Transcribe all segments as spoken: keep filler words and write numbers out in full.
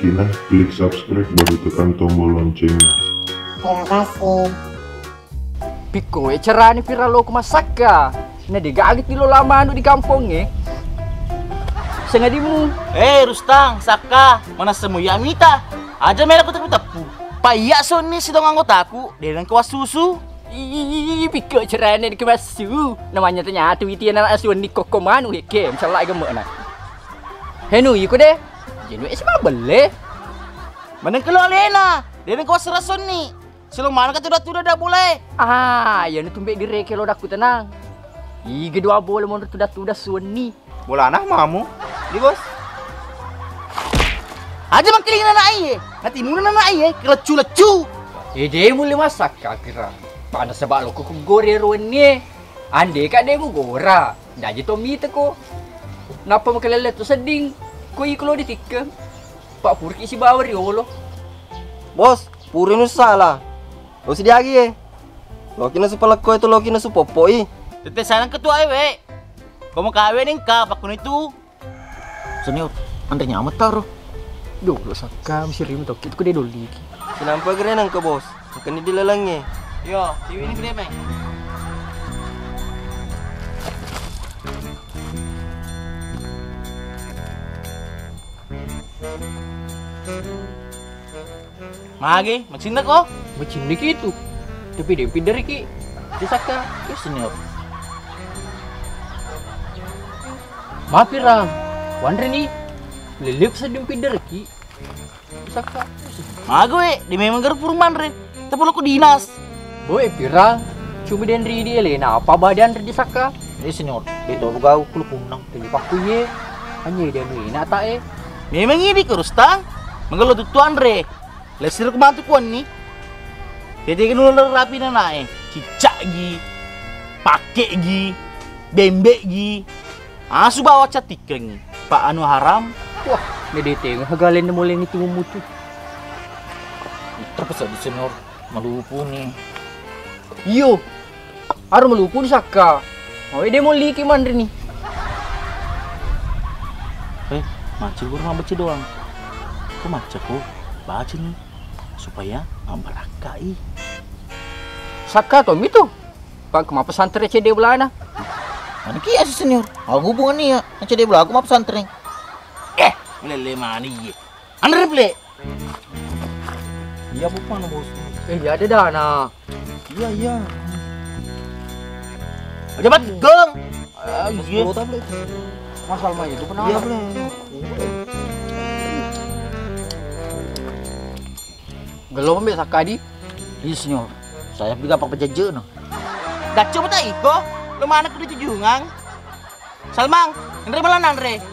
Nah, klik subscribe baru tekan tombol loncengnya. Terima kasih. Pikko e carane pira lo ku massakka. Na de gaga ti lo la manu di kampongnge. Sengadimu. Eh, Rustang, Sakka, manessemu iya mita. Aja mela ku teppu-teppu. Pa iya sonni sidong anggotaku, de nengka wassusu. Ih, pikko carane di kemassu. Namanya ternyata witi anak asuan di koko manu heke, misalnya gemena. Henu iko de. Jenu es mabelle. Maneng kelo alena, de nengka wasserasonni. Silo mana ka tuda-tuda da boleh. Ah, iya nu tumbe direke lo dakku tenang. Iga dua bola monro tuda-tuda suwenni. Bolana mamu, di bos. Aja mangkiling anak iye, nanti muna anak iye, keleccu-leccu. Eh, de mulle massakka kira. Pada sebab lo ku gore ruwenni. Ande ka de mu gora, daji to mita ko. Nappa makalelle to sedding, ko iko lo ditikkeng. Pak purki sibawa riolo. Bos, purinu salah. Lo sidiagi ye. Loki nasu palekko itu loki nasu poppo i. Tette sayang ketua ewe. Komo kawe nengka pakkuni tu. Senior, anre nyameng taro. Duh, lo sakka misirimu tokki tu kede doliki. Sinampa gere nengka bos. Keni di lalengnge. Yo, tiwi ni gede meng. Magi, macinna ko? Macinna ki itu. Tapi de pidderiki. Disakka, ya senior. Maaf, Pirang. Wanre ni. Lelep sedeng pidderiki. Disakka. Mago e, de memang garo purmanre. Tapi lo ku dinas. Boe, Pirang. Cumi den ridi elena apa badan ri disakka? Eh, senior, de to gau kulu punang. Tuli pakku ye. Hanya de anu ina tak e. Memang ini kerustang. Mengelo tuttu anre. Lesir ku bantu kuanni. Jadi kan ular rapi nanae. Cicak gi. Pakai gi. Bembek gi. Asu bawa catikeng. Pak anu haram. Wah, mede tengah galen mulai ngitu mutu. Terpesa di senior. Malupu ni. Iyo. Aro malupu ni sakka. Mau de molliki manre ni. Eh, macet guru mabbaca doang. Ko macca ko, baca ni. Supaya mabbarakkai. Sakka to mitu. Pak kema pesantren cede belana. Mana ki asu senior. Aku hubungan ni ya. Cede bela aku mau pesantren. Eh, lele mana iye. Anre ple. Iya, bukan, Bos. Eh, iya, ada dana. Iya, iya. Aja bat geng. Ah, iya. Sepuluh tablet. Masal mah itu kenapa? Iya, ple. Gelo mbe sakadi? Iya, senior. Saya juga apa pejaje no. Dacu mata iko, lo mana kudu tujungang? Salmang, enre malah nanre.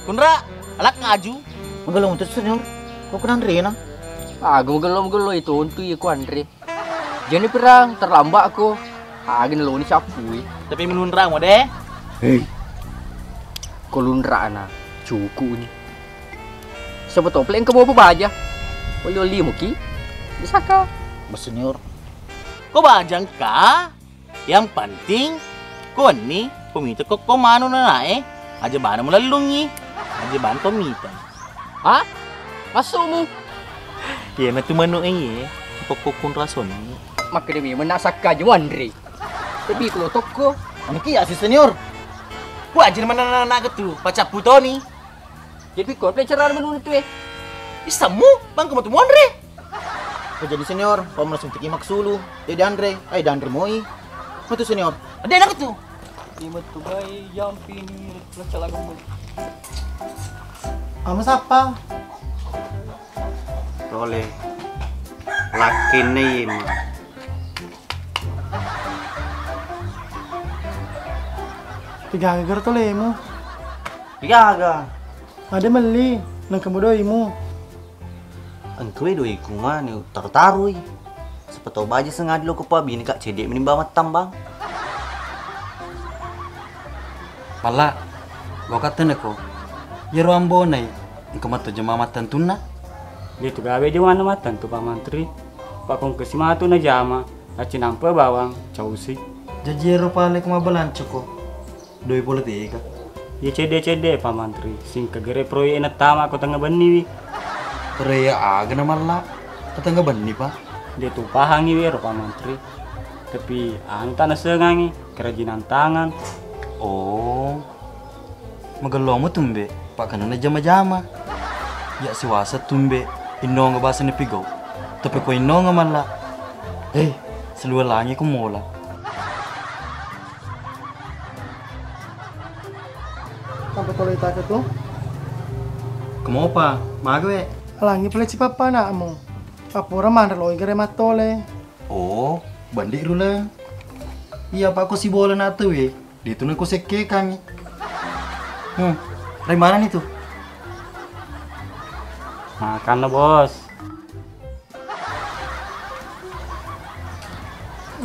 Kunra, alak ngaju. Magello mutus senior. Kok kenanre na? Aga magello-magello itu untu iya ku anre. Jadi pirang terlambat aku. Aga naloni capui. Tapi menunra mo de. Hei. Ko lunra na cuku ni. Siapa tople engka bobo baja. Oli-oli muki. Bisaka. Mas senior. Ko bajang ka? Yang penting, ko wenni, ko mita kokko manu nanae, aja bana mulellungi, aja bana to mita. Ha? Massumu? Iya, na tu manu e, kokko kun rasoni. Makkeda memang nasakka aja wanre. Tapi kalau tokko, anu kia si senior. Ku aja mana anak tu, pacappu toni. Jadi ko pe cara menurut tu e. Isemu, bang kamu tu monre. Ko jadi senior, pamula suntiki maksulu. Jadi Andre, ai Andre moi. Metu senior. Ada enak tu. Di metu bai jampi ni lecak lagu. Ama sapa? Tole. Lakin ni ma. Tiga gara tolemu. Tiga aga. Ada melli, nengka modoimu. Engkae doiku mani taro-taroi. Siapa tau baja sengadi lo ko pabini ka cedde menimbang mattambang. Pala, lo kattene ko. Yero ambonai, engka matto jama mattentunna. Dia tu gawe jama mattentu Pak Mantri. Pak kongkesi matu na jama, accinampe bawang, causi. Jaji yero pale ko mabalanco ko. Doi pole tega. Iya cedde-cedde Pak Mantri, singka gere proyek e nattama ko tengnga benni wi. Rea aga na malla, tetangga benni, Pak. De' tu pahangi wero, Pak Mantri. Tapi anu tak nasengangi, kerajinan tangan. Oh. Magellomo tumbe, Pak, kenna jama-jama. Ya siwasa tumbe, innonga basa ni pigau. Tapi ko innonga malla. Eh, selua langi ko mola. Sampai tole itake tu. Kemopa, maga we? Langi pole cipappa anakmu. Papura manre loi gare mattole. Oh, bandi rule. Iya, Pak, ko sibola na tu we. Di tu na ko sekke kami. Hmm, dari mana nih tuh? Makan lo, Bos.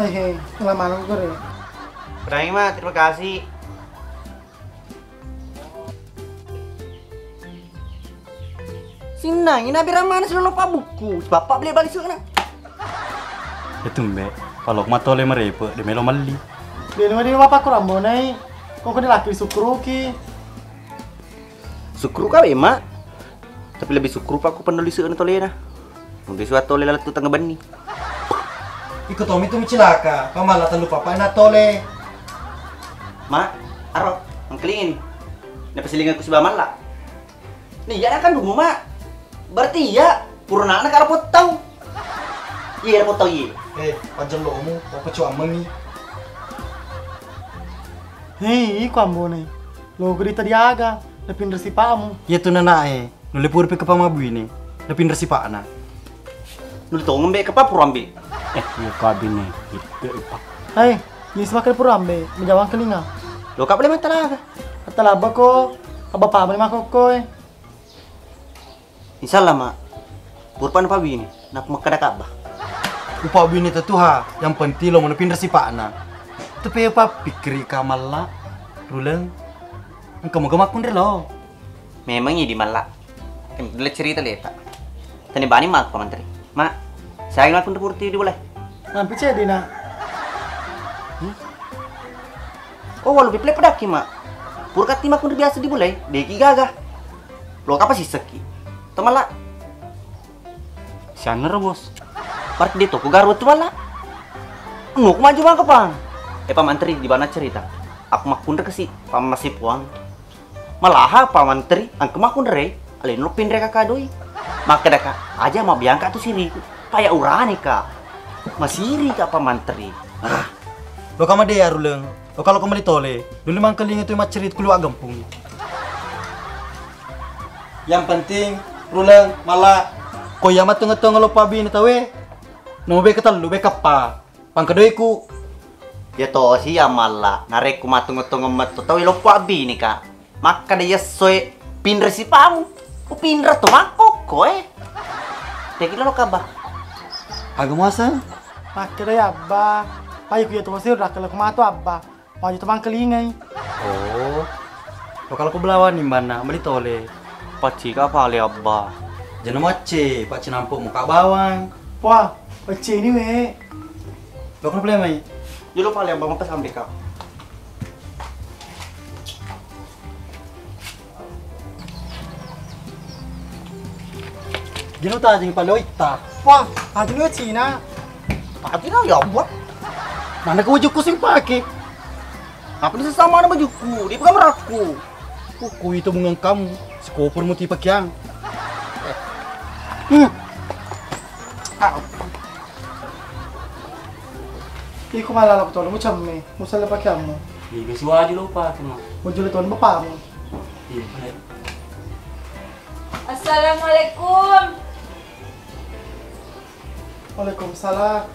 Eh, eh, lama lu gare. Berani, Mak. Terima kasih. Sinnangi na berang mana si lolo pabukku. Bapak beli bali sana. Ya tumbe, kalau aku matole merepe, de melo melli. Beli mah di bapak kurang bonai. Kok kena laki sukruki. Sukru kawe, Mak. Tapi lebih sukru pa ku pendoli seuna tolena. Mungkin suat tole lalat tu tengah benni. Iko tomi tu cilaka, pamalla tellu papa na tole. Mak, aro, mangkelingin. Napa silingan ku siba malla? Nih, iya kan dulu, Mak. Berarti iya, purana karo potau. Iya, potau iya. Eh, pajellomu, apa cuammengi? Hei, iko ambone. Lo gede tadi aga, napinra sipamu. Iya tu nanae. Nulle pura pi kepamabui ni, napinra sipa'na. Nulle tongeng be kepa pura ambe. Eh, iya kabine. Itu, Pak. Hai, ini semakin pura ambe, menjawang kelinga. Lo kap le matalaga. Matalaba ko, abba pamani makokko e. Insyaallah, Mak. Purpan pabini, nak makkada kabba. Upabini tetuha, yang penting lo mana pinra sipa'na. Tapi apa pikiri kamalla, Ruleng? Engka moga makkunre lo. Memang idi malla. Em, delle cerita leta. Tani bani mak pamantri. Mak, saya ngelakuin purti di boleh. Nampi cedi nak. Hmm? Oh, walu piple pedaki, Mak. Purkati makkunre biasa di boleh, deki gaga. Lo kapa siseki. Temala. Sianner, Bos. Berarti dia toko garu tu malla. Ngoku maju mangkapang. Eh, pamantri di mana cerita? Aku makkunre kasi, pamasi puang. Malaha pamantri, engka makkunre, aleno pinre kakadoi. Makkedaka, aja mabbiangka tu siriku. Paya urane ka. Masiri ka pamantri. Ah. Lo kama de aruleng. Lo kalau kembali tole, dulu mangkelingi tu maccerit keluar gempung. Yang penting, Ruleng, malla. Ko iya mattonge-tonge loppa bini tawe, nomor be ketellu be kappa. Pangkedoiku. Ya tosi ya malla, narekko mattonge-tonge metto tawe loppa bini ka. Makkeda yessoe pinre sipamu. Upinre to makkokko e. Teki lo kabba. Aga muaseng? Makkeda ya abba. Payu ku ya tosi udah kelo ku matu abba. Maju tu mangkelingai. Oh. Lo kalau ku belawan ni manna meli tole. Pacci ka pale abba. Jana macce, pacci nampo muka bawang. Wah, pacci ni we. Lo kalau belawan mai. Jolo pale abba mata sampai ka. Jino tajeng pale oitta. Wah, atu ni Cina. Atu na ya buat. Mana ke wajukku sing pake? Apa ni sesama na bajuku? Di pegang merakku. Uku itu bungang kamu. Sekopor muti pakiang. Hmm. Ah. Iko malah laptop mu cemme. Musala pakiangmu. Iga siwaju lo pake, Mak. Mujule ton bapakmu. Iya, baik. Assalamualaikum. Waalaikumsalam.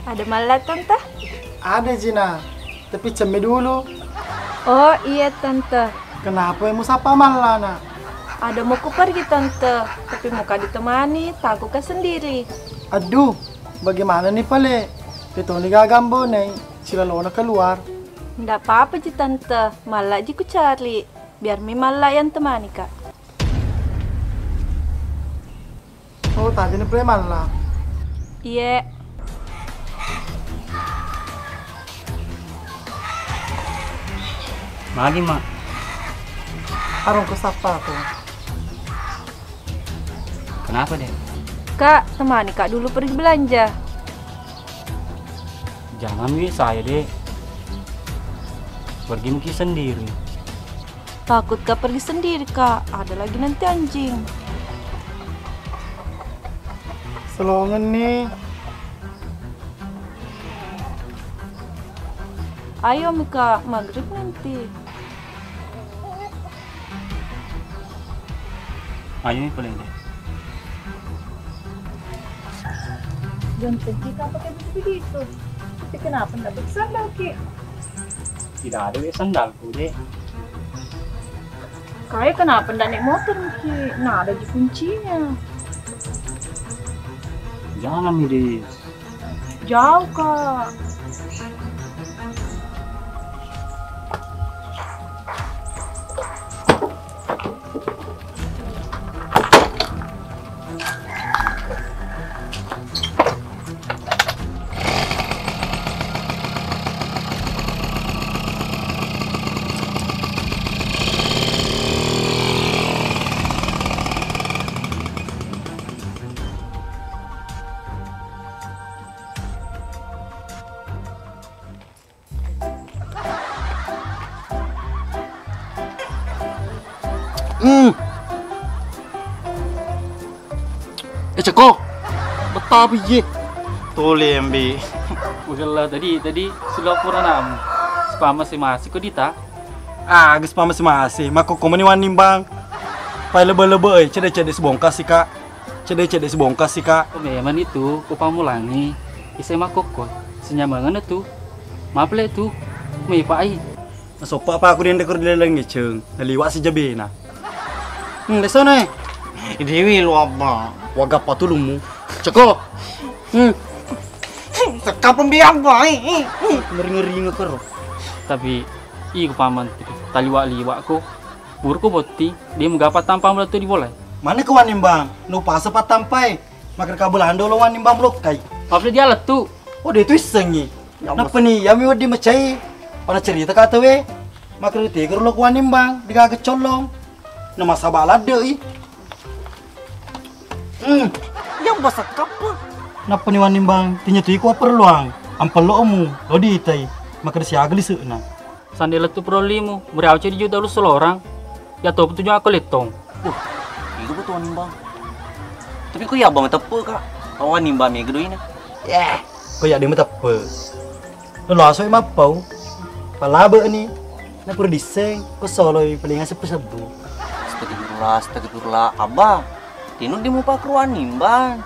Ada malla, Tante? Ada, Jina. Tapi cemme dulu. Oh, iya, Tante. Kenapa musapa malla, Nak? Ada mau ku pergi, Tante. Tapi muka ditemani, takut ke sendiri. Aduh, bagaimana nih, Pale? Kita ini gaga Ambo nih, silalona keluar. Ndak apa-apa ji, Tante. Malla ji ku cari. Biar mi malla yang temani, Kak. Oh, tadi ni preman lah. Iye. Magi, Mak? Arung ku sappa aku. Kenapa, Dek? Kak, temani Kak dulu pergi belanja. Jangan, Wi, saya, Dek. Pergi mungkin sendiri. Takut Kak pergi sendiri, Kak. Ada lagi nanti anjing. Selongen nih. Ayo mi, Kak, maghrib nanti. Ayo mi, paling deh. Ganteng kita pakai baju begitu. Tapi kenapa ndak pakai sandal, Ki? Tidak ada, Dek, sandalku, Dek. Kayak kenapa ndak naik motor, Ki? Nah, ada di kuncinya. Jangan mi, Dek. Jauh, Kak. Hmm. Eh, Ceko. Betah piye? Tole, Mbe. Wala, tadi, tadi silo pura namu. Sepama si masih kok dita? Ah, gus pama si masih. Makko komeni wani, Bang. Pai lebe-lebe, eh, cedde-cedde sibongkar sih, Kak. Cedde-cedde sibongkar sih, Kak. Oh, memang itu, kupammulangi. Isai makkokko, sinyamengeng tu. Maaf le tu. Mei, Pak, ai. Nasoppa pa aku dende kor dileleng ngeceng. Naliwa si jabena. Hmm, lesona, eh. Dewi lu apa? Wagappa tulummu. Ceko. Hmm. Sekapeng biang, Pak. Eh, eh, eh. Ngeri-ngeri ngekero. Tapi, iko paman taliwa-liwa ko. Burko botti, dia mugapa tampa mula tu di bola. Mana ke wani, Bang? Lu pasa pa tampai. Makkeda ka Belanda lo wani, Bang, lokkai. Apa dia lettu? Oh, dia tu issengi. Ya, Nappa ni, yami wedding macai. Pada cerita kata we. Makkeda tiga lo ku wani, Bang, digaga collong. Na masaba ladde i. Hmm. Yang basakappa? Nappa ni wani, Bang, tinya tu iko perluang. Ampello mu, lo ditai. Makkeda siaga lise'na. Sande lettu perollimu, meriau cedi juta lu selorang. Ya topa tujuang aku lettong. Wah, itu betul nimbang. Tapi ku ya bang teppe, Kak. Kawan nimbang mega doina. Ya, ku ya dia teppe. Lo langsung mappau. Palabe ni. Na pura disseng, ku solo paling sebbu-sebbu. Astagfirullah, astagfirullah. Abah, tinu di mupa keruan nimbang.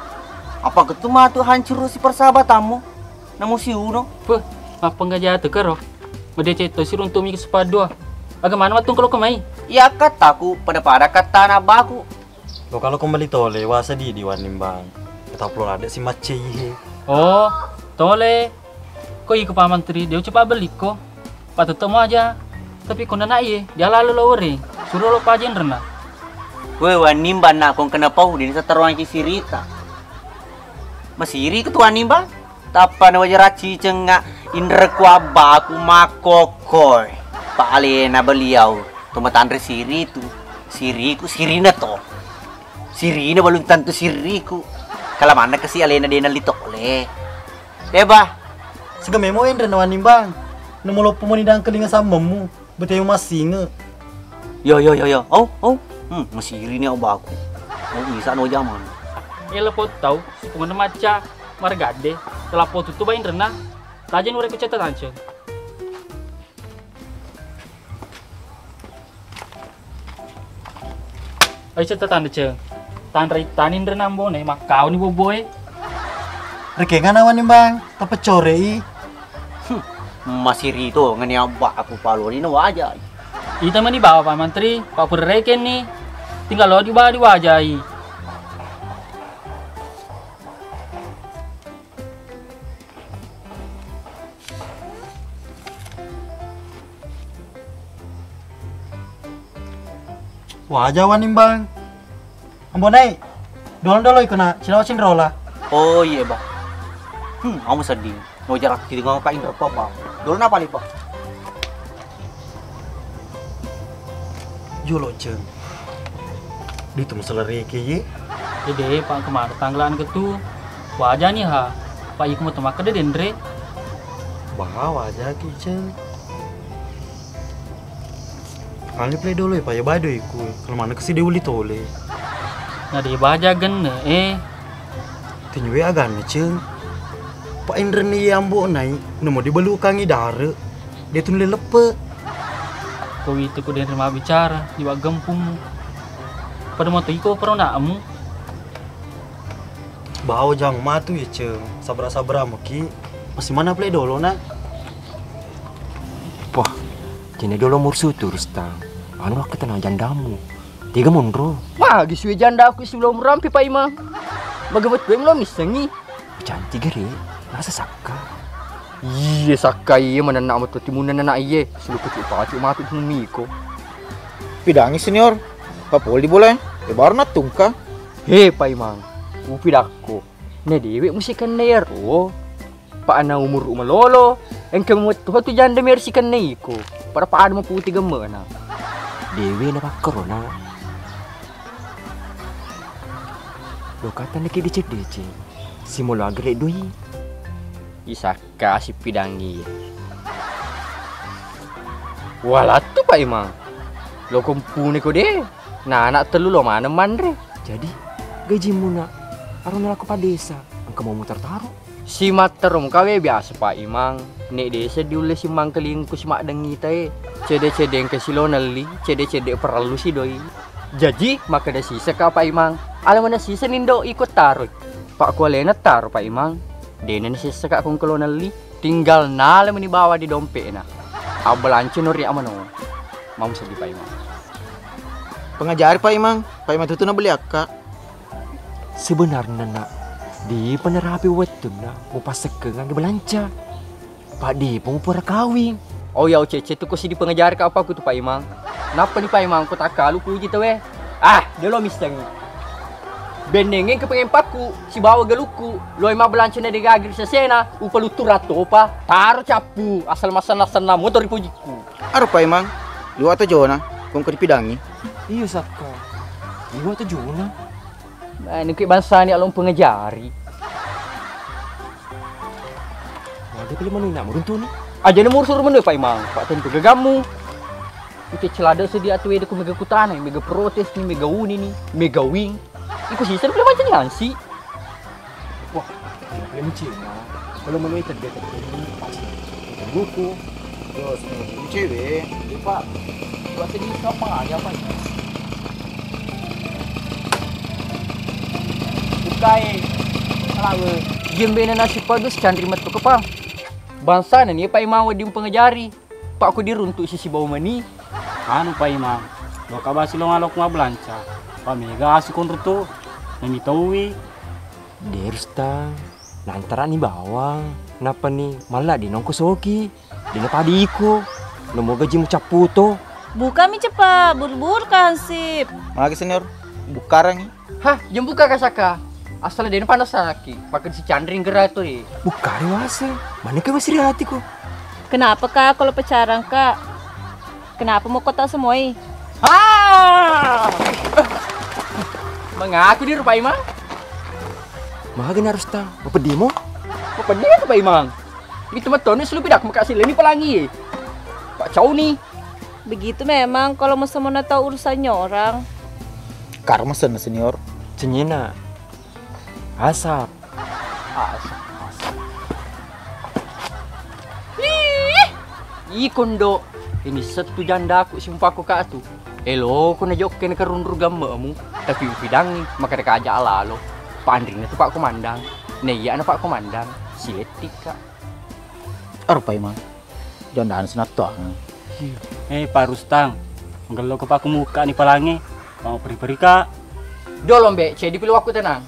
Apa ketu matu hancur si persahabatanmu? Namu siuno. Puh, mappengga jatu kero. Mede cetto siruntu mi ke sepadua. Aga mana mattung kalau kemai? Iya kataku pada-pada kata anak baku. Lo kalau kembali tole wasa di di wanimbang. Kita upload ada si macei he. Oh, tole. Ko iko Pak Mantri, dia cepat beli ko. Pak tetemu aja. Tapi ko nana iye, dia lalu lo weri. Suruh lo pajen rena. Weh, wanimbang nak kong kenapa udin seteruang ki sirita. Masiri ketua nimbang. Tappa na waja racci cengnga inrekku abbaku makkokkoe. Pa alena beliau to matanre siri tu. Siriku sirina to. Sirina balung tantu siriku. Kala manna kasi alena dena li tole. Deba. Sega memo enre na wanimbang. Namo loppo moni dangkelinga sammemmu. Betemu massinge. Yo, yo, yo, yo. Oh, oh. Hmm, masiri ni abbaku. Oh, bisa no jaman. Elo pottau, sipungenna macca, margadde, telappo tuttu bainrenna, taje nure ku cetta tanceng. Ai cetta tanda ceng. Tanra ittani nrenna ambone, makkau ni boboe. Rekengana wanimbang, tapeccorei. Hmm, masiri to ngeni abba aku paloni na wajai. Ita mani bawa Pak Mantri, Pak Purrekenni. Tinggal lo di bawa di wajai. Waja wanimbang. Ambo naik. Dolo-dolo ikona, cilawa cinrola. Oh iya, Bah. Hmm, kamu sedih. No jarak kiri ngau kain berapa, Bah? Dolo napa lipa? Jolo, Ceng. Di tu masalah reke ye. Dede, Pak, kemana tanggalan ke tu? Wajah nih ha. Pak, iku mau temak de denre. Bah, wajah ki, Ceng. Kali play dolo ya, Pak, ya bado iku. Kalau mana ke si Dewi tole. Nah, de baja genne, eh. Tenyu we aganna, Ceng. Pa enrenni iye ambo'na i, namo dibalukangngi dare, de tu nulle leppe. Ko witu ko denre mabbicara, liwa gempummu. Pada moto iko peronamu. Bao jang matu ye, Ceng. Sabra-sabra muki. Masih mana play dolo na? Wah, jene dolo mursu terus tang. Anu akkatenang jandamu. Tega monro. Magi suwe janda aku sebelum rampi Pak Imang. Bagaimana tuh lo misengi? Cantik gere, rasa sakka. Iye sakka iye manenna metu timunan anak iye. Sulu kecil pacuk matu miko. Pidangi senior, papoli bola e baru nattungka. He Pak Imang, upi dakko. Ne dewe musikan ne yaro. Pa ana umur umalolo, engka muwettu tu janda mersikenna iko. Pada-pada maputi gemme'na. Dewe na pakkorona. Lo kata naki deceng-deceng. Simolo agere doi. Isakka sipidangi. Walattu Pak Imang. Lo kompune ko de. Na anak tellu lo maneng manre. Jadi gajimu nak. Aro nalako padesa. Engka mau mutar taro. Simatterung kawe biasa Pak Imang, nek desa diulle simmangkelingku simaddengita e. Cede-cede engka silo nelli, cede-cede perellu sidoi. Jaji makkeda siseka Pak Imang, ala mana sisa nindo iko taroi. Pak kualena taro Pak Imang, dena ni siseka kongkelo nelli, tinggal nala meni bawa di dompetna. Abbalanca no ri amano. Mau sedih Pak Imang. Pengajari Pak Imang, Pak Imang tutu na beli akka. Sebenarna, Nak, depa narapi wettunna mupassekkengang belanca. Pak, depa mupura kawing. Oh ya, Cece, tu ko sidi pengajari ka apa ku tu Pak Imang. Nappa ni Pak Imang ko takkalu puji tau e. Ah, delo mistengi. Bennengeng ke pengempakku, sibawa gelukku, loi mabbelanca na degagir sesena, upaluttu rattopa, taro cappu, asal masenna-senna motor pujikku. Aro Pak Imang, liwa to jona, kongko dipidangi. Iya sakka. Liwa to jona. Manukki bangsani along pengajari. Magi pale manui nak muruntuni. Aja ni mursur manui Pak Imang, Pak tentu gagammu. Ite celada sedia tu wede ku mega kutana, mega protes ni, mega uni ni, mega wing. Iku sisa pale mancani hansi. Wah, pale mancina. Kalau manui tedde tedde ni pasti. Buku. Terus, eh, cewek. Lupa. Buat sedih sama aja apa ini? Bukai. Lawe. Jembena nasi padus candri metu kepang. Bangsana ni Pak Imang wedding pengajari. Pak ko diruntuk sisi bau mani. Anu Pak Imang. Loka basi lo ngalok mabelanca. Pak mega asi konro tu. Nami tauwi. Derus tang. Nantarani bawang. Napani malla di nongko soki. Dena padi iko. Nomo gaji mucapputo. Bukami cepat, buru-buru ka hansip. Magi senior, bukarangi. Hah, jembuka kasaka. Asal dena panas sanaki. Pakai si candring gerai to e. Bukari wase. Mana ke masih hatiku. Kenapa kak kalau pacaran kak? Kenapa mau kota semua e? Ah! Mengaku di rupai mah. Magen harus tang. Mau pedimo? Mau pedimo rupai mang. Itu metone selu pidak mekasi leni pelangi. Pak Cau ni. Begitu memang kalau mau semua tahu urusannya orang. Karma sana senior. Cenyena. Asap. Asap, asap. Ih, iko ndo. Ini settu jandaku simpako ka tu. Elo ko na jokke na karunru gammemu. Tapi upidangi maka dekaja alalo. Panring na tu Pak Komandang. Neya na Pak Komandang. Siletti ka. Arpai mang. Jandana sinattoang. Eh, Pak Rustang, menggello ke paku muka ni palangi, mau peri-peri ka. Dolo mbe, cedi pilu wakku tenang.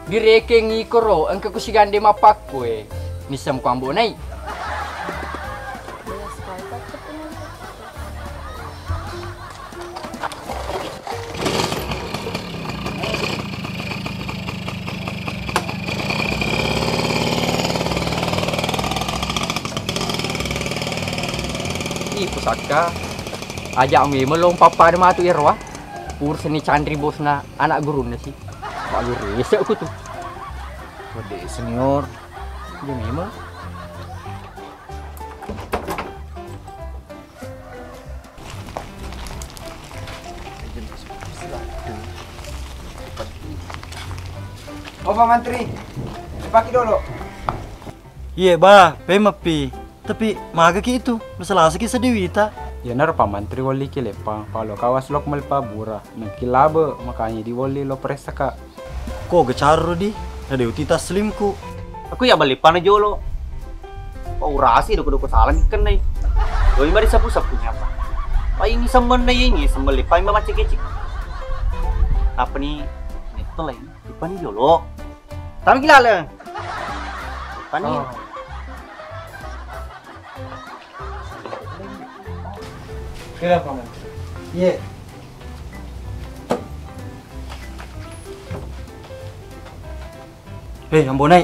Direkeng ikoro, engka kusigande mappakku e. Nissam ku ambo nai. Ih, pusaka. Aja' memang lo pappada matu ero, ah. Urusanna Chandri bosna anak gurunna si. Pak guru, ese' ku tu. Wede senior. Iya memang. Oh, Pak Mantri, dipake dolo. Iye, Bah, pemeppi. Tapi magaki itu, masalasaki seddi wita. Iyanaro Pak Mantri walliki leppang, palo kawas lok malepa bura. Nengki labe, makanya diwalli lo paressaka. Ko gecarro di, na de' uti taslimku. Aku ya bali pana jolo. Pau rasi doko-doko salah mi kennai. Doi mari sapu-sapu nyapa. Pa ini sembenna ini sembel pa imba macce kecik. Apa ni? Neto lain. Depan ni jolo. Tami ki laleng. Depan ni. Oh. Kenapa, Man? Iye. Hei, Ambo Nai.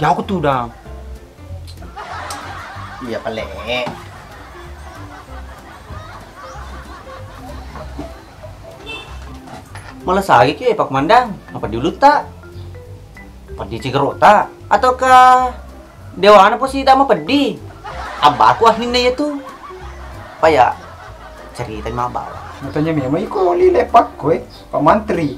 Jago tu, Dang. Iya, pale. Mala sagi ki, Pak Mandang. Apa diulu ta? Peddi cigero ta? Ataukah dewana posita mapeddi? Abbaku ahlinna iya tu. Paya cerita mabbawa. Matanya memang iko lile pakko, eh, Pak Mantri.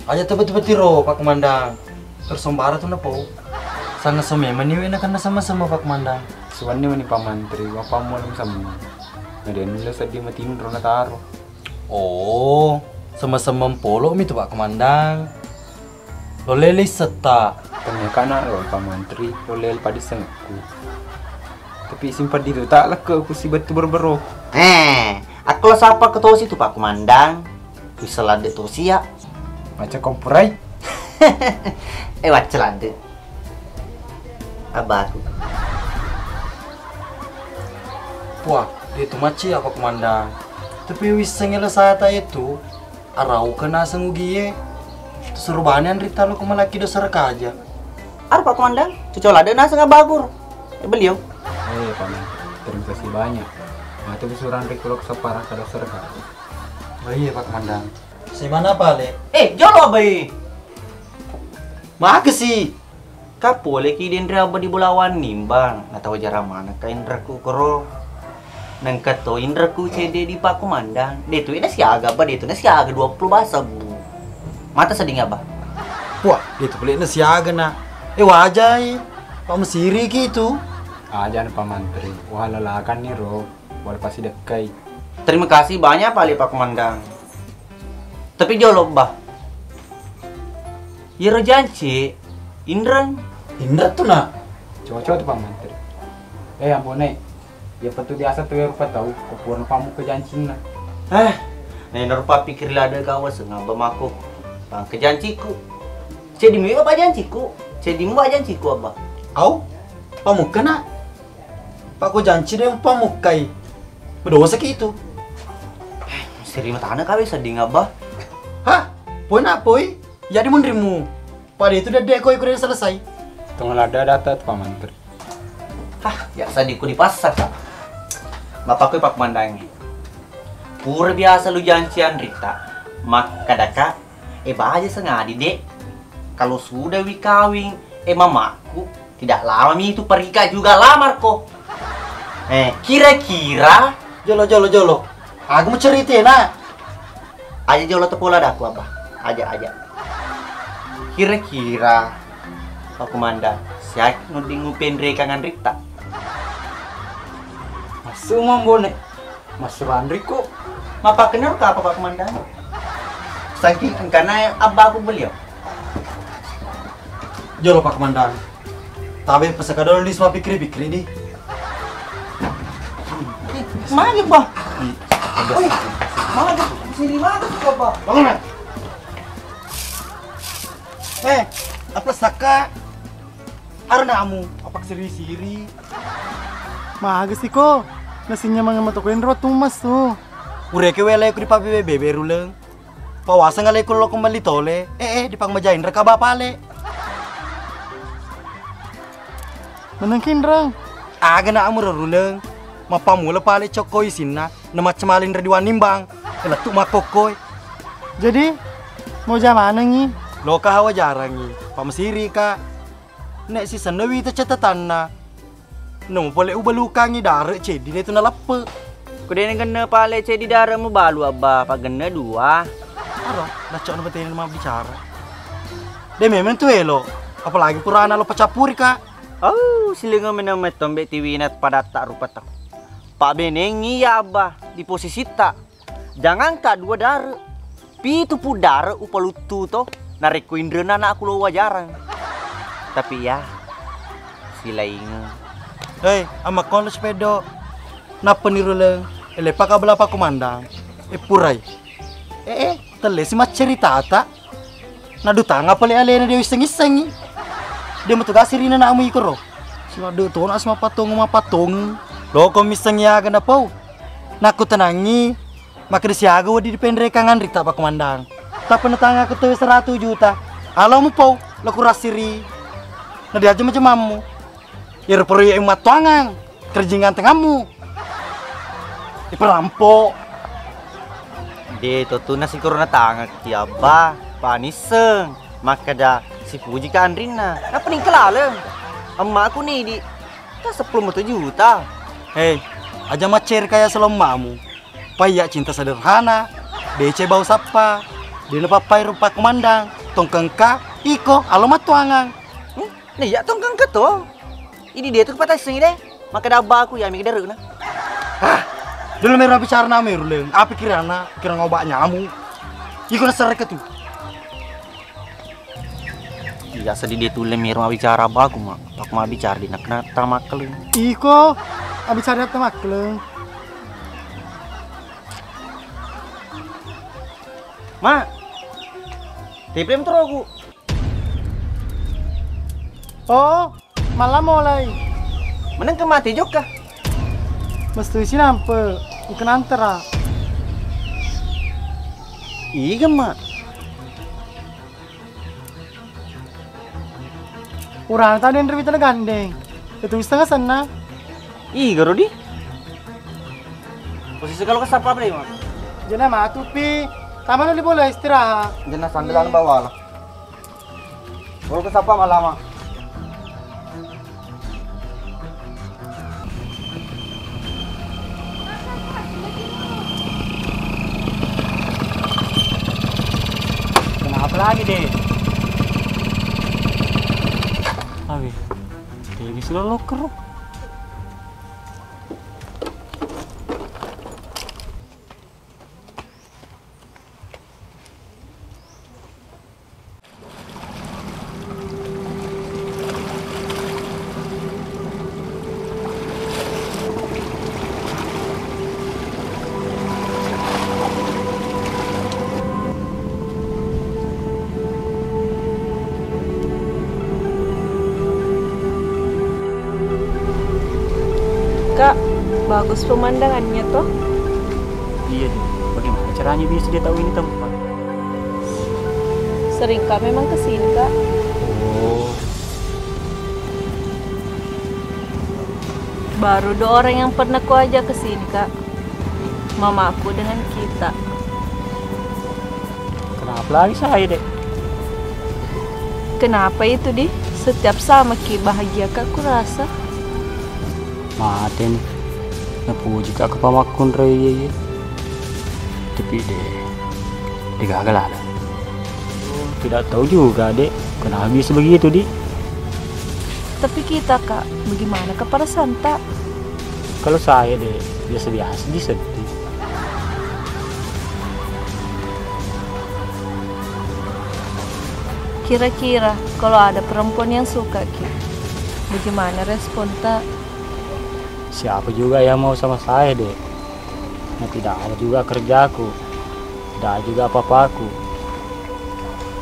Aja tebeti-beti ro, Pak Komandang. Terus sembara tu napau. Sangat sememang ni wena karena sama-sama, Pak Komandang. Suwanni mani Pak Mantri, Bapak mulai sama. Ada nulis sedih matinro nataro. Oh, sama-sama polo mi tu, Pak Komandang. Lo lele setta. Tanya kana lo Pak Mantri, lo lele pada sengku. Tapi simpan di tu tak leke ku si betu berbero. Eh, aku lo sapa ke tosi tu Pak Komandang. Bisa lade tosi ya. Macam kompurai. Eh, wacce lade. Abbaku. Wah, de tu macci apa Komandang. Tapi wisseng ele sata itu. Arauka naseng ugie. Tusurubani anrita lo ko malaki dosa rekaja. Ar Pak Komandang, cucol ada naseng abagur. Eh, beliau. Eh, Paman, terima kasih banyak. Mate besurang rikulo keseparah ke dosa rekaja. Oh iya, Pak Komandang. Si mana pale? Eh, jolo bai. Makasih. Ka poleki denre abba di Bolawan Nimbang, natau jara maneng ka inreku koro. Nengka to inreku cede di Pak Komandang. De tu na siaga abba, de tu na siaga dua puluh basa bu. Mata seding abba. Wah, de tu pole na siaga na. Eh, wajai. Pak Mesiri ki tu. Aja na Pak Mantri. Wah, lelakan ni ro. Wala pasti dekkai. Terima kasih banyak pale Pak Komandang. Tapi jolo bah. Iyaro janci, inreng. Inreng tu na. Cocok tu Pak Mantri. Eh, Ambo Nai. Iya petu biasa tu rupa tau, ko purana pamukka jancinna. Eh, nai narupa pikir lada kawa sengaba mako. Pangke janciku. Cedi mi apa janciku? Cedi mu apa janciku abba? Au, pamukka na. Pak ko janci de pamukkai. Berdosa ki itu. Seri matana kawe seding abba. Hah? Poi na poi? Jadi munrimu. Pada itu dedek koi kuda selesai. Tunggu ada data tu Pak Mantri. Hah, biasa diku di pasar, Pak. Bapakku Pak Mandangi. Pura biasa lu jancian rita. Makkadaka, eh, baja sengadi, Dek. Kalau sudah wi kawing, eh, mamaku, tidak lama mi itu perika juga lamarko. Eh, kira-kira. Jolo, jolo, jolo. Aku mau cerita, nak. Aja jolo tepola daku, Abah. Aja, aja. Kira-kira, Pak Komandang, siak nudding upenre kangan rita. Masuk, Mang Bone. Masuk anriko. Mapakkenna ka apa, Pak Komandang? Saking engkana abbaku beliau. Jolo, Pak Komandang. Tabe pesaka dolo di semua pikri-pikri di. Magi, Pak? Oi, magi, sini magi, Pak? Bangun, Pak. Eh, apa saka? Arena amu, apa siri-siri? Maga siko, nasinya mangga matoko enro tumas tu. Ureke wela ku di pabe bebe ruleng. Pawaseng alai ku lo kembali tole. Eh, eh, di pang majain reka bapale. Meneng kinreng. Aga na amu ruruneng. Mappammula pale cokko isinna, na macca maling ri duannimbang. Lettu makkokkoe. Jadi, mau jamanengngi? Loka hawa jarangngi, pamasirika. Nek sisenna wita catatanna. Namo pole ubalukangngi dare ceddi de tu naleppe. Ku de genne pale ceddi dare mubalu, Abba, pagenne dua. Aro, daccok na betena mabbicara. De memeng tu elo, apalagi purana lo pacappurika. Oh, silingo meneng metto mbe tiwina padatta rupa tau. Pabbenengngi iya, Abba, di posisitta. Jangangka dua dare, pitu pu dare upaluttu to, narekko inrena anakku lo wajarang. Tapi ya, silaingeng. Hei, ammakko lo sepeddo. Nappa ni ruleng, ele paka bela pakomandang. E purai. Eh, eh, telle si macceritata. Nadutanga pale alena de wisseng-issengi. De matu gasirina namu ikoro. Simaddu tona si mapattong-mapattong. Loko missengi aga napau. Nakku tenangi. Makkeda siaga wedding dipenrekang anrita, Pak Komandang. Tappa natangakko tauwe seratu juta. Alo mupau, lo kurassiri. Na diaja majamammu. Iyaro proyek mattuangang, kerjingan tengammu. Iperampo. De, totuna sikoro natangakki, Abba. Panisseng. Makkeda sipuji ka anrinna. Nappa ningka laleng. Emmaku nidi. Ka seppulo matu juta. Hei, aja macceri kaya selommamu. Paiya cinta sederhana, deceng bau sappa, de napappai rupa komandang, tongkengka, iko, alo mattuangang. Hmm? Nah, iya tongkengka to. Idi de tu pataissengi de. Makkeda abbaku, iya mega derena. Ah, dulu mero bicara na meru leng. Apa kirana, kira ngobak nyamu. Iko nasareka tu. Iya, sedih dia tulle miro mabbicara baku, Mak. Aku mabbicara di nak-, nak tamakkeleng. Iko, mabbicara di nak tamakkeleng. Mak, tiplem teroku. Oh, malam mulai. Meneng ke mati jokka. Mesti sinampe, engka nantara. Iga, Mak. Urana tadi nrewita na gandeng. Itu setengah sana. Ih, garodi. Posisi kalau kesapa apa deh, Mak? Jena matu pi. Taman di bola istirahat. Jena sambilan bawa lah. Kalau kesapa malah, Mak. Kenapa lagi, Dek? Awe, Dewi sudah loker. Kak, bagus pemandangannya toh. Iya, Dek. Bagaimana caranya bisa dia tahu ini tempat? Sering, Kak, memang ke sini, Kak. Oh. Baru dua orang yang pernah kuajak ke sini, Kak. Mamaku dengan kita. Kenapa lagi saya, Dek? Kenapa itu, Di? Setiap sama ki bahagia, Kak, kurasa. Mate ni. Napuji ka ke pamakkunrai, iya, iya. Tapi de, de gagal ada. Tidak tahu juga, Dek, kenapa bisa begitu, Di. Tapi kita, Kak, bagaimana ke perasaanta? Kalau saya, Dek, biasa-biasa di sedih. Kira-kira kalau ada perempuan yang suka ki, bagaimana responta? Siapa juga yang mau sama saya, Dek? Nah, tidak ada juga kerjaku. Tidak ada juga apa-apaku.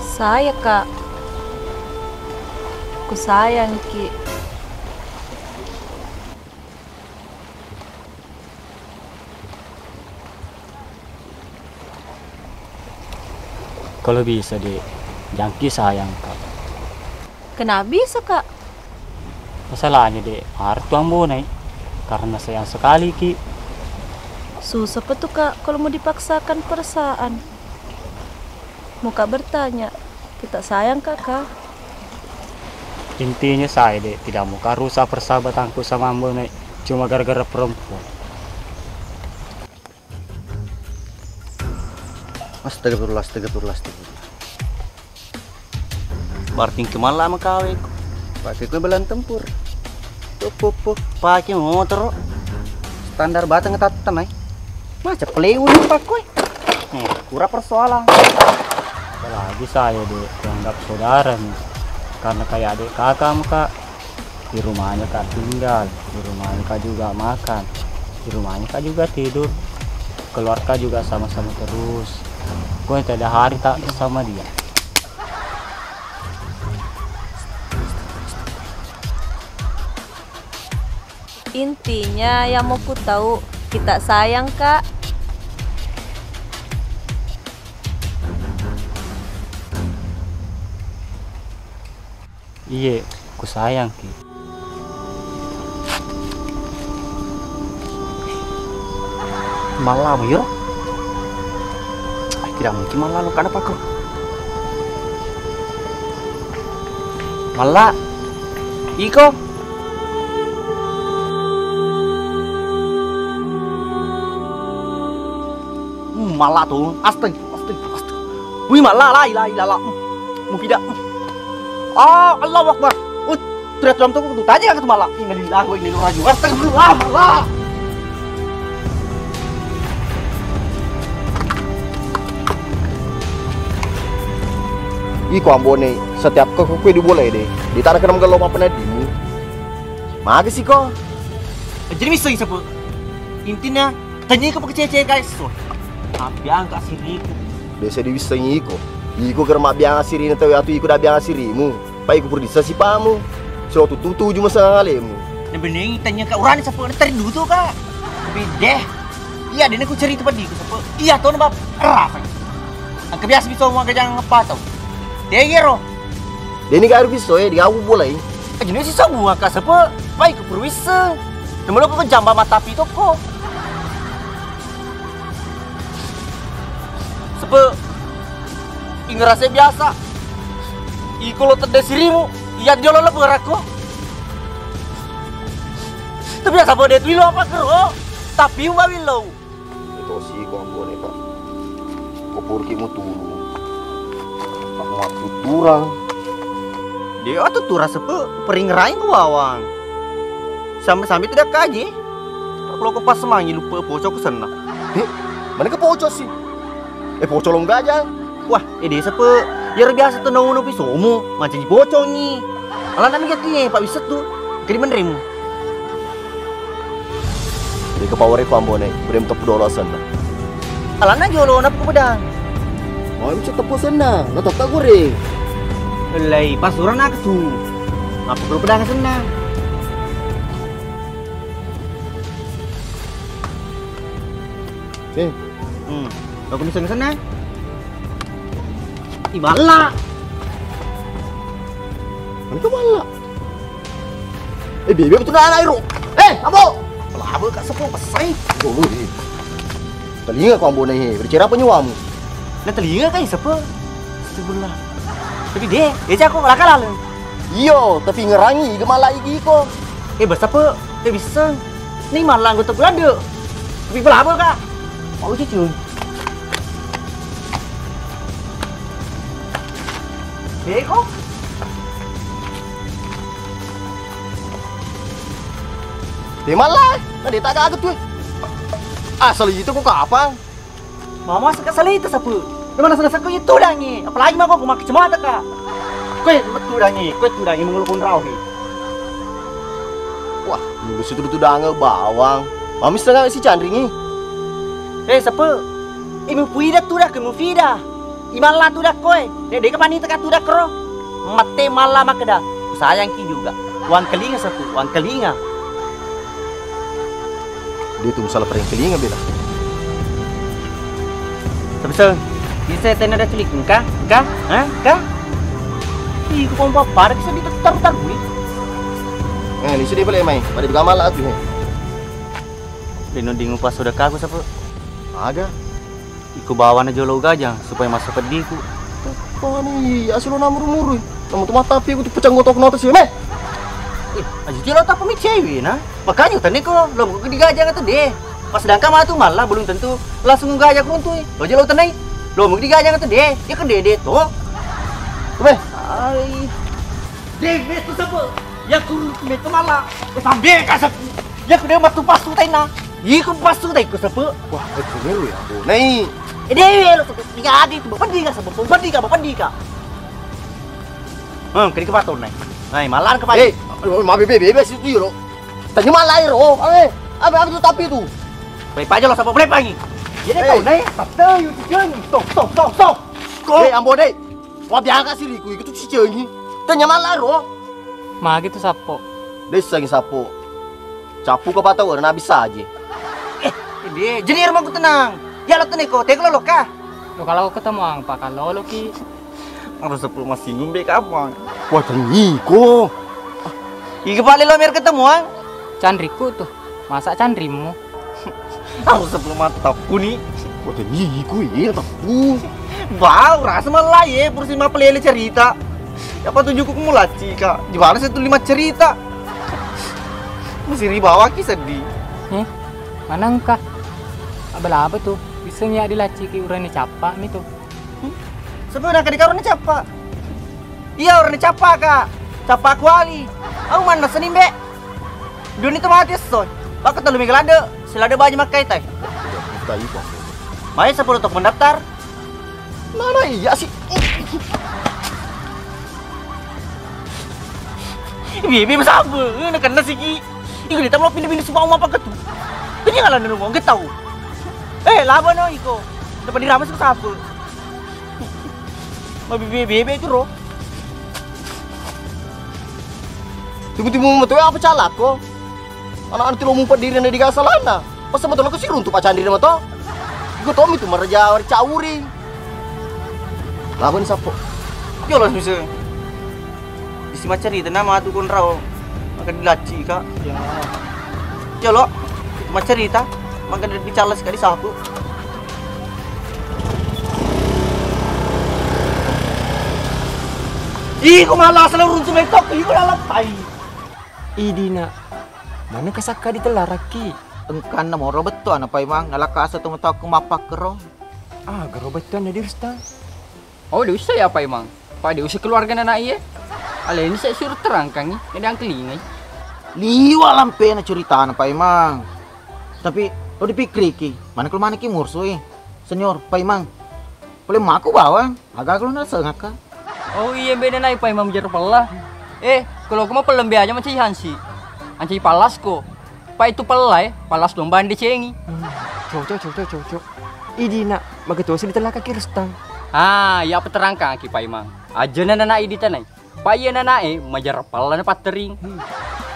Saya, Kak. Ku sayang ki. Kalau bisa, Dek, jangki sayang, Kak. Kenapa bisa, Kak? Masalahnya, Dek, harus tuang bonai. Karena sayang sekali ki. Susah pa tu, Kak, kalau mau dipaksakan perasaan. Mau Kak bertanya, kita sayang, Kak, Kak? Intinya saya, Dek, tidak mau Kak rusak persahabatanku sama Ambo, Nek. Cuma gara-gara perempuan. Astagfirullah, astagfirullah, astagfirullah. Berarti engka malla makawe ko. Pake ko belang tempur. Tuh, puh, puh. Pake motoro. Standar batang tatta mai. Maca peleu ni pakkoe. Eh, kura persoalan. Apalagi saya, Dek, dianggap saudara nih. Karena kayak adik kakak, Kak. Di rumahnya Kak tinggal, di rumahnya Kak juga makan, di rumahnya Kak juga tidur. Keluar Kak juga sama-sama terus. Gue tidak ada hari tak sama dia. Intinya yang mau ku tahu, kita sayang, Kak. Iye, ku sayang ki. Malla mo iro? Ai, tidak mungkin malla lo kada pako. Malla. Iko. Hmm, malla tu. Astaga, astaga, astaga. Wih, malla, la ilaha illallah. Hmm. Mufida. Ah, Allahu Akbar. Uh, teriak tulang tu, tu tanya kan tu malla. Innalillahi wa inna ilaihi raji'un. Astagfirullah, malla. Iko Ambone, setiap ko kue di bola deh. Di tanah kena menggelom apa nadimu? Magi sih ko? Jadi bisa sapa? Intinya, tanya ke pekecece guys. So, tapi angkat siriku. Biasa diwissengi iko. Iko ger mabbiang asirina tau atu iko da biang asirimu. Pa iko purdisa sipamu. So tutu tuju masang alemu. Nabenengi tanya ka urani sapa terindu tu ka. Tapi deh. Iya dene ku cerita padi ku sapa. Iya to nabab rasa. Angka biasa bisa mau gajang apa tau. Deh ro. Deni garu biso e, digawu bolai. Ajune si sabu ka sapa. Pa iko purwisseng. Namelo ko jamba mata pi tokko. Sapa ingerase biasa. Iko lo tedde sirimu, iya diolo leberakko. Tapi ya sapa de tu ilo apa kero? Tapi uga willo. Itu si ko ambone, Pak. Ko purki mu tulu. Pak mau tuturang. De atu turang sapa peringerai ko bawang. Sampai-sampai tidak kaji. Kalau ko pas semangi lupa pocok senna. He, mana ke pocok sih? Eh, pocok lo gajang. Wah, eh, desa pe. Yaro biasa tu naunu pisomu, mancaji pocongi. Alana mi gatti, eh, Pak Wisset tu. Kedi menremu. Jadi ke power ku ambone, brem teppu dolo senna. Alana jolo na pedang. Oh, ini teppu senna, na teppu goreng. Lai, pas urang nak tu. Apa perlu pedang senna? Eh. Hmm. Aku bisa senna. Iballa. Mana ke balla? Eh, bebe betul anak iro. Eh, Ambo. Pelaba kak sepuh pesai. Dulu di. Telinga kau Ambo nih, bercerita apa nyuamu? Nah, telinga kan sepuh. Astagfirullah. Tapi deh, ya aku laka lalu. Iyo, tapi ngerangi, iga mala igi ko. Eh, basa pe, eh, bisa. Ni mala anggota belanda. Tapi pelaba kak. Mau cucu. Beko. Di mala, tadi tak kaget tuh. Asal itu kok kapang. Mama seka salita sapu. Di mana seka seka itu dangi. Apalagi mako aku makai kacamata kak. Kue betul dangi, kue tu dangi mengulur kondrau ni. Wah, mulu situ betul dangi bawang. Mami setengah si candringi. Eh, sapu. Imu puida tu dah, kemu fida. Imalla tu dah koe. Dek deka panita ka tu dah kro. Mate malla makkeda, "Ku sayangki juga." Wangkelinga sapu, wangkelinga. Dia tu masalah paling kelinga bela. Tapi se, bisa tena ada culik engka, engka, ha, engka. Ih, ku pompa pada bisa ditaruh-taruh ni. Eh, ni sudah boleh mai. Pada juga malah aku he. Deno dingu pasodakaku, Sapu. Aga? Iko bawana jolo gajang supaya masa peddiku. Pani, asilo namuru-muru. Namu tu mata api ku tu pecang gotok nota sih, meh. Eh, aja jolo tak pemicewi na. Makanya tadi ko lo mau digajang atau deh. Pas sedangkan matu malah belum tentu langsung gajang runtuh. Lo jolo tenai. Lo mau digajang atau deh. Ya kan deh deh tuh. Weh. Ai. Deh, betul, Sapu. Ya kurung metu mala. Eh, sambil kasar. Ya kudu matu pasu taina. Iko pasu tai ko, Sapu. Wah, betul ya, Bu. Nai. Eh, deh, lo tuh. Iya, adi tuh. Bapak dika, Sapu. Bapak dika, Bapak dika. Hmm, kiri ke patung, Nai. Nai, malah ke pagi. Eh, ma bebe, bebe situ yo. Tanya malah ro. Eh, apa, apa tuh tapi tuh? Boleh aja lo, Sapu. Boleh pagi. Jadi Eh. Tahu, Nai. Tapi yuk, jangan. Stop, stop, stop, stop. Kok? Eh, ambo deh. Wah, biasa sih, Riku, itu cicengi. Tanya malah ro. Magi tu, Sapu? Desa ngi, Sapu. Capu ke patau, na bisa aja. Eh, dia, jadi rumahku tenang. Ya, lo tenang ko, teko lo ka. Lo kalau ketemu ang, Pak, kalau lo ki. Harus sepuluh masih ngumbe kapan? Wah, tengi ko. Iya, paling lo mer ketemu ang. Canriku tuh. Masa canrimu? Harus sebelum mata puni. Wah, tadi ku iya teppu. Bau rasa malah ye, pursi mapelele cerita. Apa tunjukku kamu laci, Kak? Gimana saya tuh lima cerita? Mesti ribawa ki sedih. Eh, mana engkah? Abala apa tuh? Bisa nyak dilaci ki urani capa mi tuh. Sebenarnya di karone cappa. Iya, orang cappa, Kak. Cappa kuali. Aku mana senin, Be? Duni tu mati esso. Aku telu mega lade, selade baju makai tai. Mai sepuluh tok mendaftar. Mana iya sih? Bibi sabu, nak kena siki. Iku dia tak mau pilih-pilih semua apa ketu. Ini ngalah nunggu, nggak tahu. Eh, laba no iko. Dapat diramas ke sapu. Mabebe-bebe itu ro. Timu-timu metu apa calako? Anak-anak tilu mumpet diri na diga salana. Pas sama tolong kesirun tu pacan diri mato. Iko tomi tu maraja wari cauri. Laban sapo. Yo lo suse. Isi macarita nama tu konrao. Maka dilaci ka. Ya. Yo lo. Macarita. Maka dibicara sekali sapu. Iko malah selalu runtuh metok, iko dalam tai. Idina, mana kasakka ditellarakki? Engkanna moro bettu ana paimang, nalakasa tu mataku mappakkero. Ah, garo bettu ana dirsta. Oh, diussa ya paimang. Pada usi keluarga anak iya. Aleni saya suruh terangkangi, nggak diangkelingai. Liwa lampena ceritana paimang. Tapi lo dipikiriki, mana kalau mana ki mursu eh. Senior, paimang. Boleh maku bawang, agak lo nasa ngaka. Oh iya, beda nai paimang jero pella. Eh, kalau aku mau pella be aja macam hansi. Anci palas ko. Pa itu pella eh, palas domba ande cengi. Cocok, cocok, cocok. Idina, magatosi ditellaka ki Rustang. Ah, iya peterangkan ki paimang. Aja nana idi tanai. Pa iya nanae majara pallana pattering.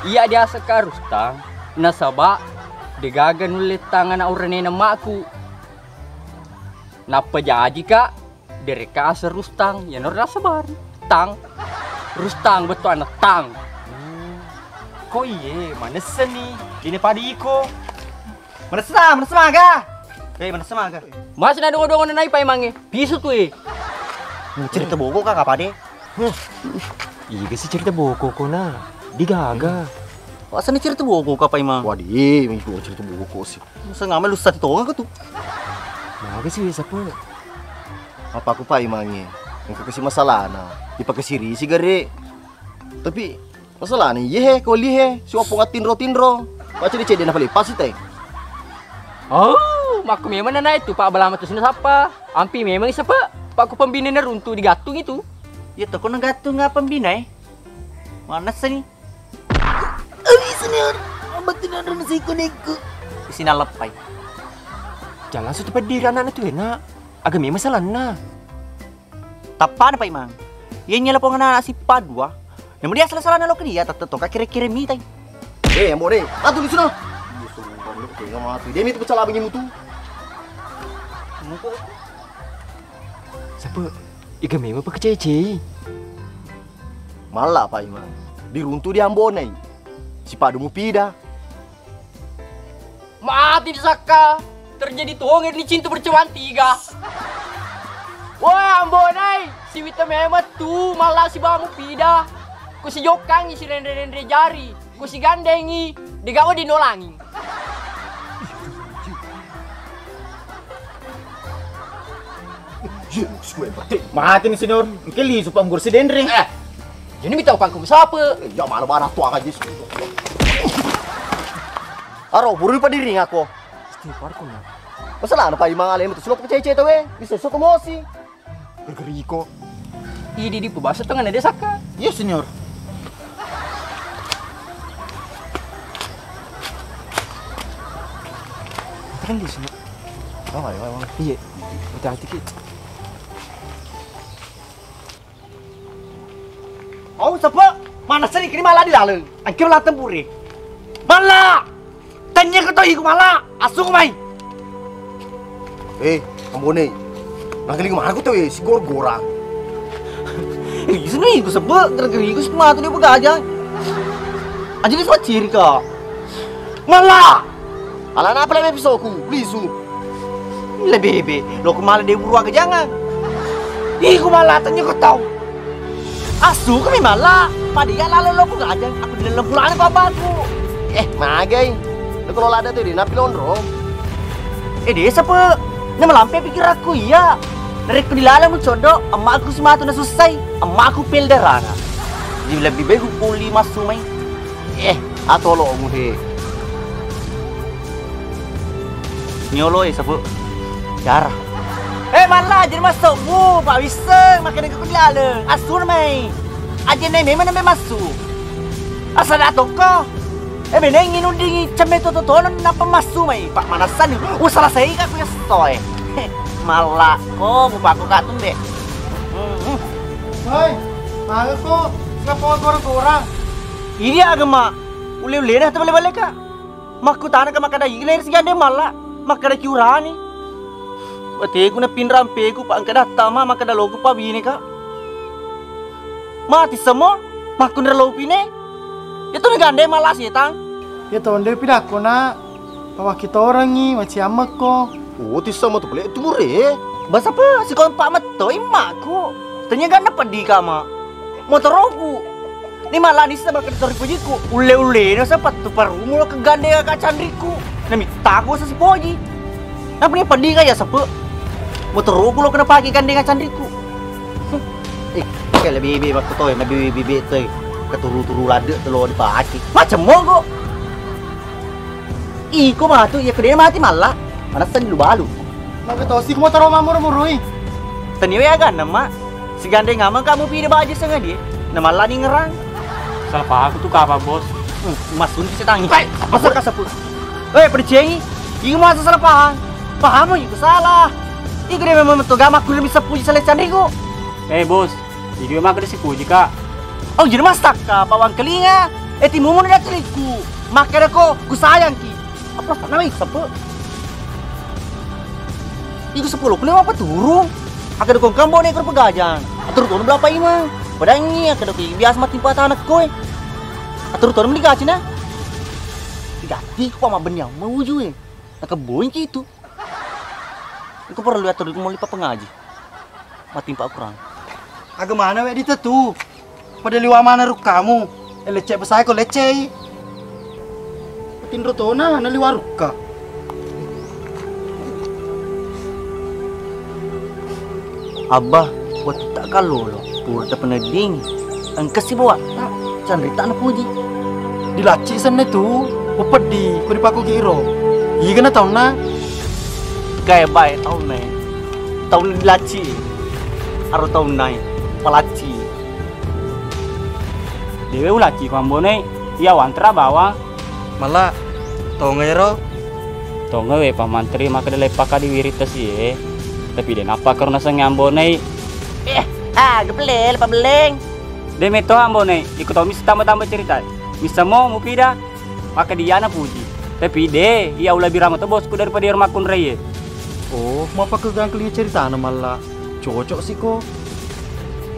Iya diaseng ka Rustang, nasaba degaga nulle tang ana urenena makku. Nappa jaji ka, derekka aseng Rustang, yanaro nasabari. Tang. Rustang bettu ana tang. Ko iye, manessani. Ini padiko. Manessa, manessa maga. Eh, manessa maga. Masih na dongo-dongo nai paimangnge. Pisu tu eh. Cerita boko ka kapade? Iga sih cerita boko ko na? Digaga. Wasani cerita boko ka paimang? Wadi, minggu cerita boko sih. Masa ngamel lu satu tonga ko tu? Maga sih sapa? Apa aku paimangnge? Engka kasi masalahna. Dipakasiri si gare. Tapi masalahna iye he, ko li he, siwa ponga tinro-tinro. Macam cedde na pale pasi te. Oh, makku memang nana itu Pak Balama tu sini sapa? Ampi memang sapa? Pak ku pembina na runtu digatung itu. Iya to, ko nagattung apa pembina eh? Mana seni? Abi senior, abati na runtu siko neko. Isi na leppai. Jangan sutu pedira anak tu enak. Aga memang salanna. Tappana paimang. Iya nyala pong anak si padua. Namu dia salah-salah nalo ke dia, tak tetong kira-kira mitai. Eh, ambo deh. Atu di sana. Iya, sumpah, lu tega mati. Dia itu pecah labang mutu. Sapa? Iga memang pakecece. Malla paimang. Diruntu di ambonai. Si padu mupida. Ma Ati disakka terjadi tongeng ni cinta percobaan tiga. Wah, Ambo Nai, siwita memang tu malla sibamu pida. Ku sijokkangi sirenre-renre jari, ku sigandengi dega wedding nolangi. Mati ni senior, engke lisu pangguru si denre. Eh, jadi mita upangku sape. Eh, ya mana mana tu aga jis. Aro, buru padiring ako. Istighfar ko na. Masalah apa imang alemu tu sulok cece tu we. Bisa sok emosi. Gergeriko. Idi di pebasa tengah nade saka. Iya senior. Kan di sini. Oh, ayo, ayo. Iya. Hati-hati ki. Oh, sepe, mana seni kini malla di laleng. Angke malla tempure. Malla! Tanya ke toh iku malla, asung mai. Eh, Ambone. Nangkali kemana ku tahu eh, si gor-gora. Isu ni iku sepe, gara-gara iku sepatu dia begajang. Aja ni suat ciri ka. Malla! Alana apa lebe pisoku, lisu. Lebih be, lo kemala de buru aga jangan. Iku malla tanya ko tau. Asu kami malla, pada iya lalo lo ku gajang, aku di dalam pulane papaku. Eh, magai. Lo kalau lada tu di napi lonro. Eh, desa pe. Na malampe pikir aku iya. Narekko di laleng mucodo, emakku sematu na sussai, emakku pelderana. Jadi lebih baik ku puli massu mai. Eh, atolomu he. Nyolo e sabu. Cara. Eh, malla, jadi masuk bu, Pak Wiseng, makan ke kuliah le. Asun mai. Aja nih memang nembe masuk. Asal ada toko. Eh, beneng inundingi cemme toto tono napa masuk mai. Pak manasan. Usah saya aku ya soe. Malla, ko bupakku katung deh. Hmm. Hei, mangeko, siapa gora-gora? Idi agama, ule-ulena tebale-baleka. Makkutana ka makkada ile sigande malla, makkada kiurani. Wateku na pinrampeku pa engka dattama makkada loku pa bineka. Mati semua, makkunra lopine. Itu ni gande malla setang. Ya tonde pidakko na. Pawakki torengngi, maciammekko. Oh, tisseng matu pale tu mure. Basa pa sikompak metto immakku. Tanya ganna peddi kama. Motoroku. Ni malah ni sebab kena tori pujiku. Ulle-ulle na sepatu parumu lo kegande ka canriku. Na mittako sesipoji. Napa ni peddi kaya sepe. Motoroku lo kena pake gande ka canriku. Eh, kele bebe bakku toy, na bebe bebe toy. Keturu-turu ladde telo dipake. Macam mogo. Iko matu iya kedena mati malla. Manassan lu balu. Maka tosi ku motoro mamuru-murui. Taniwe aganna ma. Sigandeng amang kamu pide baje sengadie. Na malla ni ngerang. Salah paham tu kapa bos. Hmm, masun setangi. Masa kasapu. Eh, percengi. Iko masa salah paham. Pahamu iko salah. Iko dia memang metu gama kudu bisa puji salah canriku. Eh bos, Idi maka disipuji ka. Oh jadi masakka bawang kelinga. Eh timumu na teliku. Maka ko kusayangki. Apa sana wei sepe. Iku sepuluh kuni apa turung. Aka dukung kambo ne kru pegajang. Atur kono belapa imang. Padangi aka dukung biasa mati patana koe. Atur kono meli gaci na. Digati ko ma benyam mauju e. Nakeboing ki itu. Engka parellu atturikku molli pappengaji. Matimpa Al-Quran. Aga mana we ditetu? Pada liwa mana rukkamu? Eh, lecce besai ko leccei. Tinro tona na liwa rukka. Abba, wettu tak kallolo, pura tapenedding. Engka sibawatta, canrita napuji. Dilacci senna tu, upeddi, ku dipakugi iro. Iga na taunna? Gae bae taunna e. Taunna dilacci. Aro taunna e, palacci. Dewe ulacci ko ambone, iya wantra bawang. Malla, tonga ero? Tonga we pamantri makkeda leppaka diwiring tasi e. Tapi de nappa karo nasengnge ambone. Eh, ah, gepele, lepa beleng. De metto ambone, iko tau misi tambah-tambah cerita. Missamo mupida, maka diana puji. Tapi de, iya ulabirama to bosku daripada ero makkunraie. Oh, mapakegangkeli ceritana malla. Cocok siko.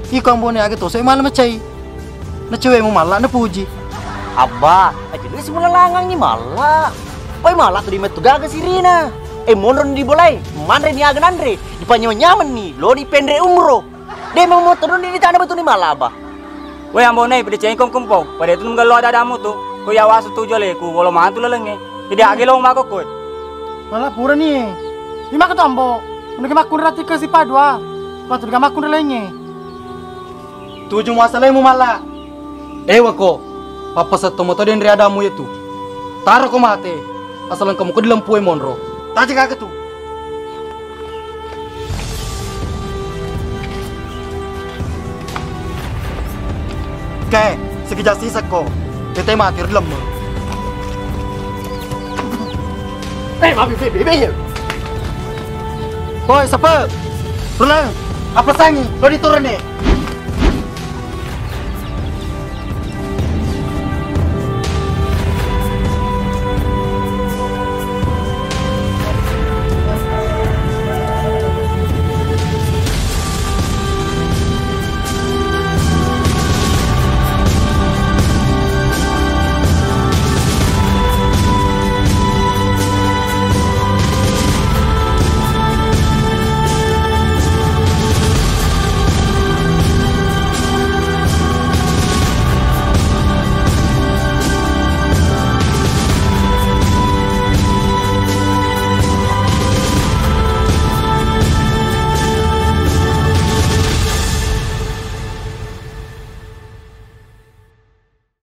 Iko ambone aga toso mala macai. Na cewekmu malla na puji. Abba, aja dulu simula langangi malla. Poi mala tu di metu gaga sirina. Eh, monro ni di bolai, manre ni aga nanre, dipanyawa nyaman ni, lo ni penre umro. De mau motor di tanah batu ni malaba. Woi, Ambo Nei, pede cengkong kempau. Pada itu menggello ada adamu tu. Ko ya wasu tu jole ku, wolo mantu lelenge. Jadi age lo mako koi. Mala pura ni. Di maka tu Ambo. Udah makunrati ke si padua. Patu udah makunrati lelenge. Tuju masalaimu mala. Ewa ko. Pappasetto moto denre adamu itu. Taro ko mate. Asal engka muko dilempue monro. Taje kaka tu. Ke, sekeja sisekko. Tete mati ri lemme. Eh, mabi bebe ya. Koi, sepe. Ruleng, apa sangi? Lo diturun nih.